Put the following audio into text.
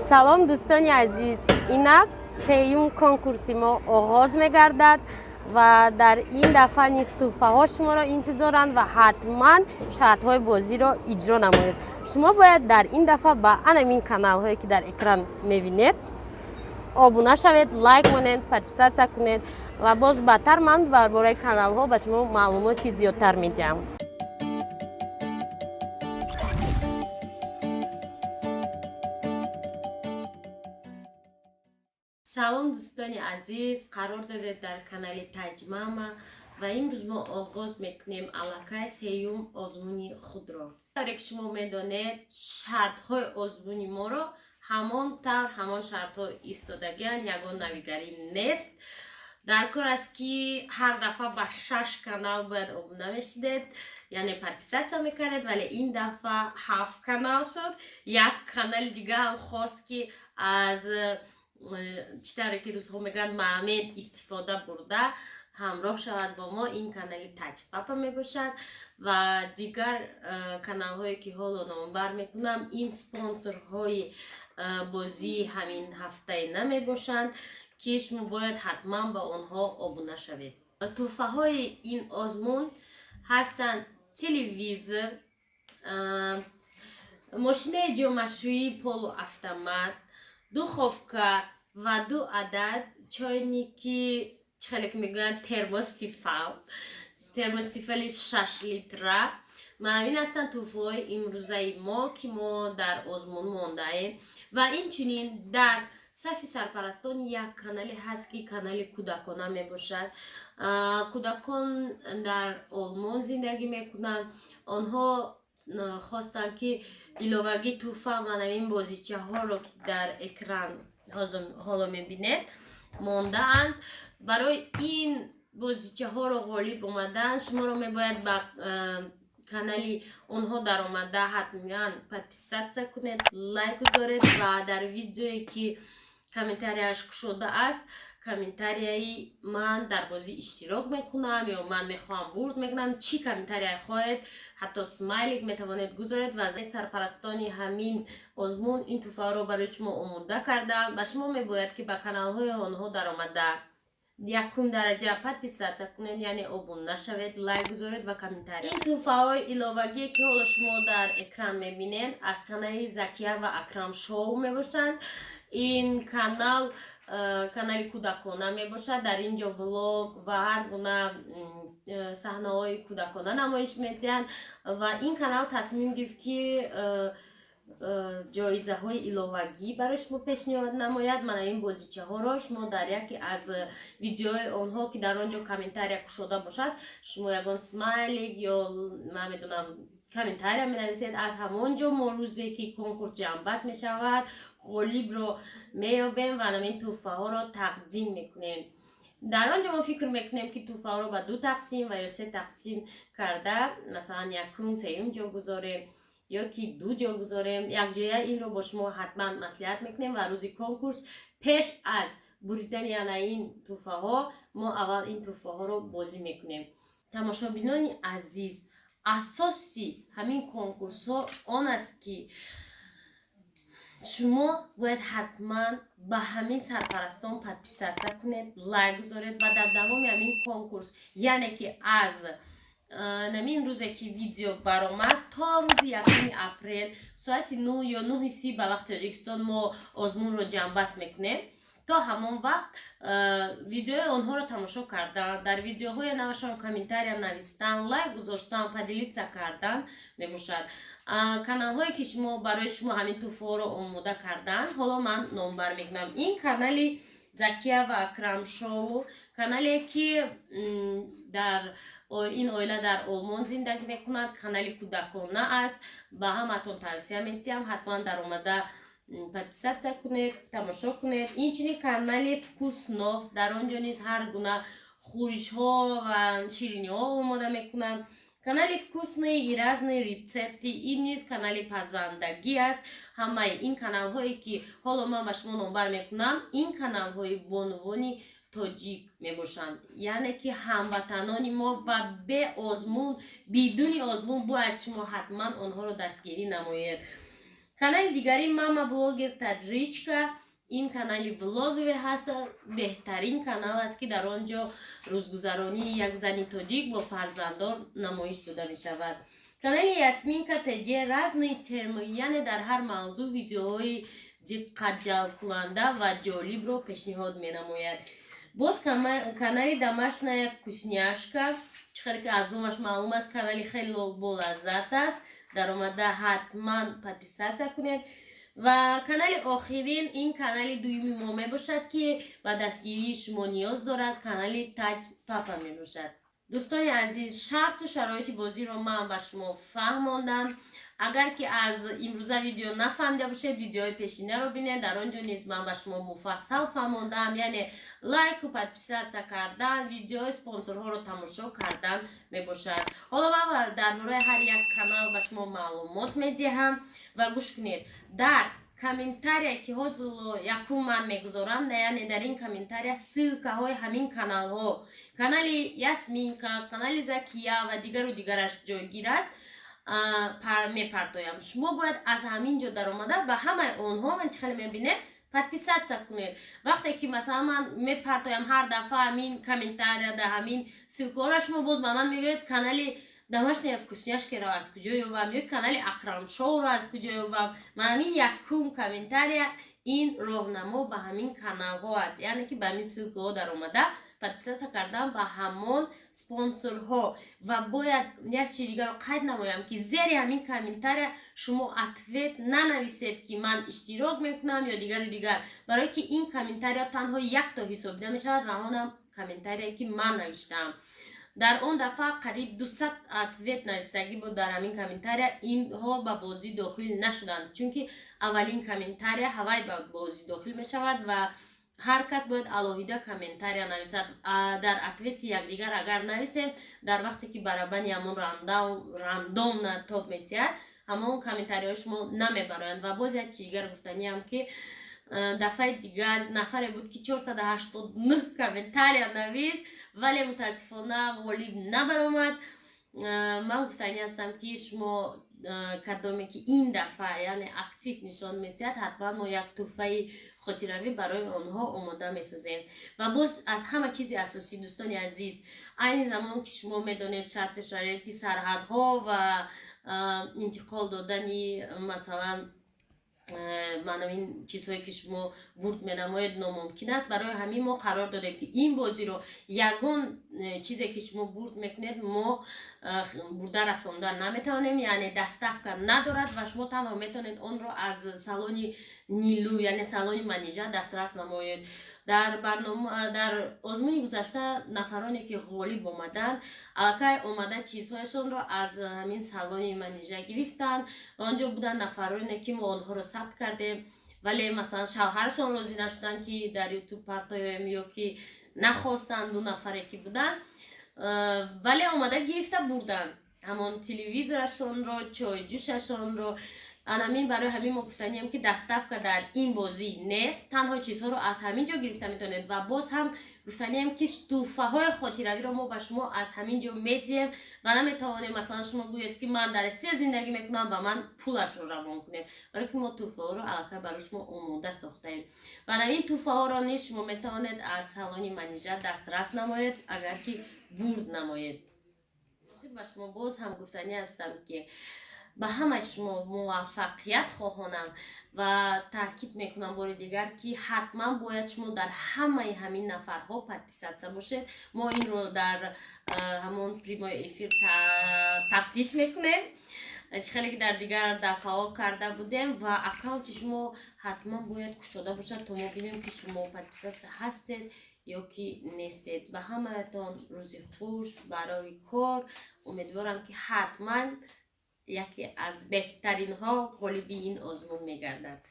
Салом дӯстони азиз, инак сеюм конкурси мо оғоз мегардад ва дар ин дафъа низ тӯҳфаҳо шуморо интизоранд ва ҳатман шартҳои бозиро иҷро намоед. Шумо бояд дар ин дафъа ба анамин каналҳое ки дар экран мебинед обуна шавед, лайк монед, подписаться кунед ва боз баъдтар ман дар бораи каналҳо ба шумо маълумоти зиёдтар медиҳам. Салом дӯстони азиз, қарор додед дар канали Таҷмама ва имрӯз мо оғоз мекунем аллакай сеюм озмуни худро. Тавре ки шумо медонед, шартҳои озмуни моро ҳамон тавр ҳамон шартҳо истодагианд, ягон навигарӣ нест. Дар кор аст ки ҳар дафъа ба 6 канал бояд обуна мешидед, яъне подписаться мекардед, вале ин дафъа 7 канал шуд. Як канали дига ҳам хост ки аз чӣ тавре ки рӯзҳо мегӯянд маъмед истифода бурда ҳамроҳ шавад бо мо. Ин канали Таҷпапа мебошад ва дигар каналҳое ки ҳоло номбар мекунам, ин спонсорҳои бозии ҳамин ҳафтаи намебошанд ки шумо бояд ҳатман ба онҳо обуна шавед. Тӯҳфаҳои ин озмун ҳастанд телевизор, мошинаи ҷомашӯии полуавтомат, духовка ва 2 адад чойники, чӣ хеле ки мегӯянд, термостифал, термостифали 6 литра. Маъмин ҳастанд тӯҳфаҳои имрӯзаи мо ки мо дар озмун мондаем ва инчунин дар сафи сарпарастон як канале ҳаст ки канали кӯдакона мебошад. Кӯдакон дар Олмон зиндагӣ мекунанд. Онҳо хостанд ки иловагӣ тӯҳфа манамин бозичаҳоро ки дар экран ҳоло мебинед мондаанд. Барои ин бозичаҳоро ғолиб омадан шуморо мебояд ба канали онҳо даромада ҳатман подписаться кунед, лайк гузоред ва дар видеое ки комментарияш кушода аст, комментарияи ман дар бозӣ иштирок мекунам ё ман мехоҳам бурд мекунам, чӣ комментария хоҳед, ҳатто смайлик метавонед гузоред. Ва сарпарастони ҳамин озмун ин тӯҳфаро барои шумо омода кардам ва шумо мебояд ки ба каналҳои онҳо даромада якум дараҷа подписаться кунед, яъне обуна шавед, лайк гузоред ва комментария. Ин тӯҳфаҳои иловагие ки ҳоло шумо дар экран мебинед аз канали Закия ва Акрам шоу мебошанд. Ин канал канали кӯдакона мебошад. Дар ин ҷо влог ва ҳар гуна саҳнаҳои кӯдакона намоиш медиҳанд ва ин канал тасмим гирифт ки ҷоизаҳои иловагӣ барои шумо пешниҳод намояд. Мана ин бозичаҳоро шумо дар яке аз видеои онҳо ки дар он ҷо комментария кушода бошад, шумо ягон смайлик ё намедонам комментария менависед. Аз ҳамон ҷо мо рӯзе ки конкурс ҷамъбаст мешавад ғолибро меёбем ва ҳамин тӯҳфаҳоро тақдим мекунем. Дар он ҷо мо фикр мекунем ки тӯҳфаҳоро ба 2 тақсим ва ё 3 тақсим карда, масалан якум, сеюм ҷо гузорем ё ки 2 ҷо гузорем. Якҷоя инро бо шумо ҳатман маслиҳат мекунем ва рӯзи конкурс пеш аз буридани ана ин тӯҳфаҳо мо аввал ин тӯҳфаҳоро бозӣ мекунем. Тамошобинони азиз, асоси ҳамин конкурсҳо он аст ки шумо бояд ҳатман ба ҳамин сарпарастон подписаться кунед, лайк гузоред ва дар давоми ҳамин конкурс, яъне ки аз намин рӯзе ки видео баромад то рӯзи 1 апрел соати 9 ё 9:30 ба вақти Тоҷикистон мо озмунро ҷамъбаст мекунем. То ҳамон вақт видеои онҳоро тамошо кардан, дар видеоҳои навашон комментария навистан, лайк гузоштан, поделиться кардан мебошад. Каналҳое ки шумо барои шумо ҳамин тӯҳфаҳоро омода кардан, ҳоло ман номбар мекунам. Ин канали Закия ва Акрам шоу, канале ки дар ин оила дар Олмон зиндагӣ мекунад, канали кӯдакона аст. Ба ҳаматон тавсия медиҳам, ҳатман даромада подписаться кунед, тамошо кунед. Инчунин канали Вкуснов, дар он ҷо низ ҳар гуна хӯришҳо ва шириниҳо омода мекунанд. Канали Вкусные и разные рецепты, ин низ канали пазандагӣ аст. Ҳамаи ин каналҳое ки ҳоло ман ба шумо номбар мекунам, ин каналҳои бонувони тоҷик мебошанд, яъне ки ҳамватанони мо ва бе озмун, бидуни озмун бояд шумо ҳатман онҳоро дастгирӣ намоед. Канали дигари Мама Блогер Таджичка, ин канали блогове ҳаст, беҳтарин канал аст, ки дар он ҷо рӯзгузаронии як зани тоҷик бо фарзандон намоиш дода мешавад. Канали Ясминка ТЖ, разные темы, яъне дар ҳар мавзӯъ видеоҳои диққатҷалбкунанда ва ҷолибро пешниҳод менамояд. Боз канали Домашняя вкусняшка, чӣ хеле ки аз номаш маълум аст, канали хеле болаззат аст, даромада ҳатман подписаться кунед. Ва канали охирин, ин канали дуюми мо мебошад, ки ба дастгирии шумо ниёз дорад, канали Таҷ Папа мебошад. Дӯстони азиз, шарту шароити бозиро ман ба шумо фаҳмондам. Агар ки аз имрӯза видео нафаҳмида бошед, видеои пешинаро бинед, дар он ҷо низ ман ба шумо муфассал фаҳмондам, яъне лайку подписаться кардан, видеои спонсорҳоро тамошо кардан мебошад. Ҳоло ман дар бораи ҳар як канал ба шумо маълумот медиҳам ва гӯш кунед. Дар комментария, ки ҳозир якум ман мегузорам, яъне дар ин комментария ссылкаҳои ҳамин каналҳо, канали Ясминка, канали Закия ва дигару дигараш ҷойгир аст, мепартоям. Шумо бояд аз ҳамин ҷо даромада ба ҳамаи онҳо, ман чӣ хеле мебинед, подписаться кунед. Вақте ки масалан ман мепартоям ҳар дафъа ҳамин комментария да ҳамин ссылкаҳоро, шумо боз ба ман мегӯед, канали Домашняя вкусняшкаро аз куҷо ёбам ё канали Акрамшоуро аз куҷо ёбам. Ман ҳамин якум комментария, ин роҳнамо ба ҳамин каналҳо аст, яъне ки ба ҳамин ссылкаҳо даромада подписаться кардан ба ҳамон спонсорҳо. Ва бояд як чизи дигарро қайд намоям, ки зери ҳамин комментария шумо ответ нанависед, ки ман иштирок мекунам ё дигару дигар, барое ки ин комментария танҳо якто ҳисобида мешавад ва онам комментарие, ки ман навиштаам. Дар он дафъа қариб 200 ответ навистагӣ буд дар ҳамин комментария, инҳо ба бозӣ дохил нашуданд, чунки аввалин комментария ҳавай ба бозӣ дохил мешавад ва ҳар кас бояд алоҳида комментария нависад. Дар ответи якдигар агар нависем, дар вақте ки барабани ҳамон рандомно тоб метиҳад, ҳамон комментариҳои шумо намебароянд. Ва боз як чизи дигар гуфтаниам, ки дафъаи дигар нафаре буд, ки 489 комментария навист, вале мутаассифона ғолиб набаромад. Ман гуфтанӣ ҳастам, ки шумо кадоме ки ин дафъа, яъне актив нишон метиҳад, ҳатман мо як тӯҳфаи хотиравӣ барои онҳо омода месозем. Ва боз аз ҳама чизи асосӣ, дӯстони азиз, айни замон ки шумо медонед, шарту шароити сарҳадҳо ва интиқол додани, масалан, маъно ин чизҳое, ки шумо бурд менамоед, номумкин аст. Барои ҳамин мо қарор додем, ки ин бозиро ягон чизе, ки шумо бурд мекунед, мо бурда расонда наметавонем, яъне доставка надорад ва шумо танҳо метавонед онро аз салони Нилу, яъне салони Манижа дастрас намоед. Дар барнома, дар озмуни гузашта нафароне, ки ғолиб омаданд, аллакай омада чизҳояшонро аз ҳамин салони Манижа гирифтанд ва он ҷо буданд нафароне, ки мо онҳоро сабт кардем, вале масалан шавҳарашон розӣ нашуданд, ки дар Ютуб партоем, ё ки нахостанд, ду нафаре ки буданд, вале омада гирифта бурданд ҳамон телевизорашонро, чойҷӯшашонро. Анамин барои ҳамин мо гуфтанием, ки доставка дар ин бозӣ нест, танҳо чизҳоро аз ҳамин ҷо гирифта метавонед. Ва боз ҳам гуфтанием, ки тӯҳфаҳои хотиравиро мо ба шумо аз ҳамин ҷо медиҳем ва наметавонем, масалан, шумо гӯед, ки ман дар Россия зиндагӣ мекунам, ба ман пулашро равон кунед, барое ки мо тӯҳфаҳоро аллакай барои шумо омода сохтаем. Ва ин тӯҳфаҳоро низ шумо метавонед аз салони Манижа дастрас намоед, агар ки бурд намоед. Ба шумо боз ҳам гуфтанӣ ҳастам, ки ба ҳамаи шумо муваффақият хоҳонам ва таъкид мекунам бори дигар, ки ҳатман бояд шумо дар ҳамаи ҳамин нафарҳо подписаться бошед. Мо инро дар ҳамон прямой эфир тафтиш мекунем, чӣ хеле ки дар дигар дафъаҳо карда будем, ва аккаунти шумо ҳатман бояд кушода бошад, то мо бинем, ки шумо подписаться ҳастед ё ки нестед. Ба ҳамаятон рӯзи хуш барои кор. Умедворам, ки ҳатман яке аз беҳтаринҳо ғолиби ин озмун мегардад.